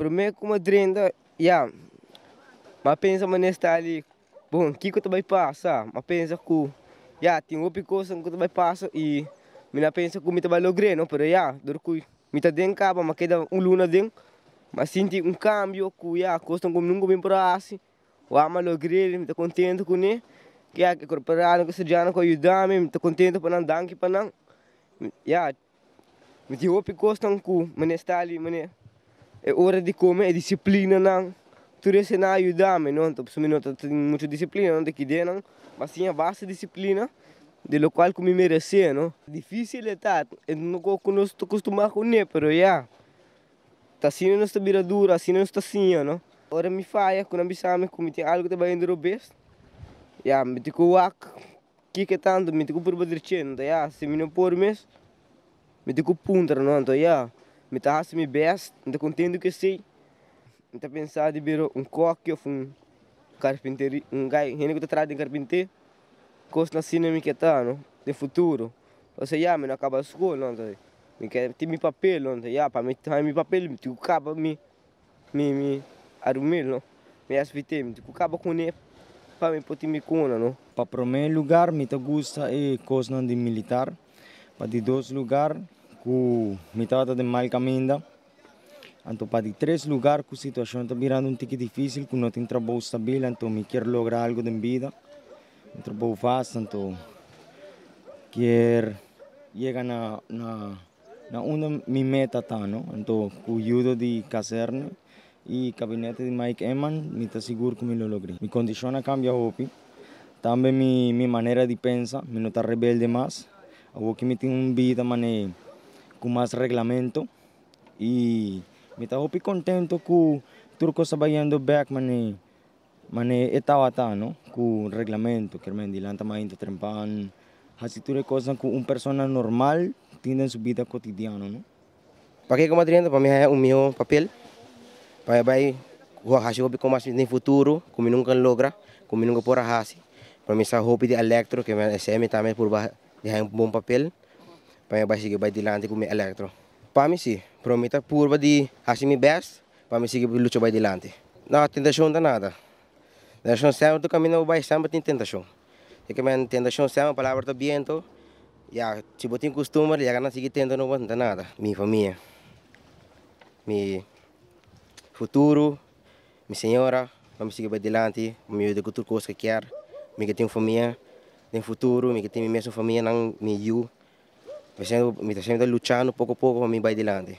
Promé ku mi a drenta, ya, mi a pensa manera sta li, bon, kiko ta bai pasa? Mi a pensa ku, ya, tin hopi kosnan ku ta bai pasa i mi no a pensa ku mi ta bai logr'é, no, pero ya, dor ku mi ta den kaba, mi a keda un luna aden, mi a sinti un kambio ku, ya, kosnan ku mi nunka bin por a hasi. Wak mi a logr'é, mi ta kontentu kuné, ya, e korporalnan ku estudiantenan ku a yuda mi, mi ta kontentu pa nan, danki pa nan, ya. Mi tin hopi kosnan ku mane sta li, mane e ora di kome, e disiplinanan, tur esei a yuda mi, no? Anto pasobra mi no ta tin muchu disiplina, no ta kidenan, ma siña basta disiplina di lokual ku mi meresé, no? Difisil e ta, e no ku nos ta kustumá kuné, pero ya, ta asina nos ta bira duru, asina nos ta siña, no? Ora mi faya, ku nan bisa mi ku mi tin algu ta bai hende robes, ya, mi tin ku wak Kiko tantu mi ta ku purba dreche? Nta ya, si mi no por mes, mi ta ku puntra no. Nta ya, mi ta hasi mi best, mi ta kontentu ku esei. Mi ta pensa di bira un koki of un karpinteri, un guy, hende ku ta traha den karpinté. Kosnan asina mi ke ta no, den futuro. Pasobra ya, mi no a kaba skol no, nta mi ke tin mi papel no. Nta ya, pa mi haña mi papel mi tin ku kaba mi. Mi mi arumil no mi SVT mi tin ku kaba kuné pa mi por tin mi kuna no. Pa promé lugar mi ta gusta e kosnan di militar, pa di dos lugar ku mi tabata den mal kaminda, anto pa di tres lugar ku situashon ta birando un tiki difisil ku no tin trabou stabil anto mi kier logra algu den bida, un trabou vast anto kier yega na na. Na unda mi meta ta no, anto ku yudo di kazerne i kabinete di Mike Eman mi ta sigur ku mi lo logr'é. Mi kondishon a kambia hopi, tambe mi mi manera di pensa, mi no ta rebelde mas, awor ki mi tin un bida manera ku mas reglamento i mi ta hopi kontento ku tur kos ta bayendo bèk manera manera e tabata no, ku reglamento, kier lanta mainta trempan. Hasi tur e kosnan ku un persona normal tin den su bida kotidiano, no? Pakiko mi a drenta? Pa mi haña un mihó papel, pa mi bai hasi hopi kos mas den futuro ku mi nunka logra, ku mi nunka por a hasi. Pa mi sa hopi di elektro, ke esei mi tambe purba di haña un bon papel pa mi bai sigui bai dilanti ku mi elektro. Pa mi si, pero mi ta purba di hasi mi bèst pa mi sigui lucha bai dilanti. No, tentashon ta nada. Tentashon semper tur kaminda bo bai semper tin tentashon. E ke men tentashon semper palabra ta biento, ya si bo tin kustumber ya nan sigui tenta no bo no ta nada. Mi famia, mi futuro, mi señora pa mi sigui bai dilanti, pa mi yuda ku tur kos ke kier, mi ke tin famia den futuro, mi ke tin mi mesun famianan, mi yu, mi ta semper luchando poko poko pa mi bai dilanti.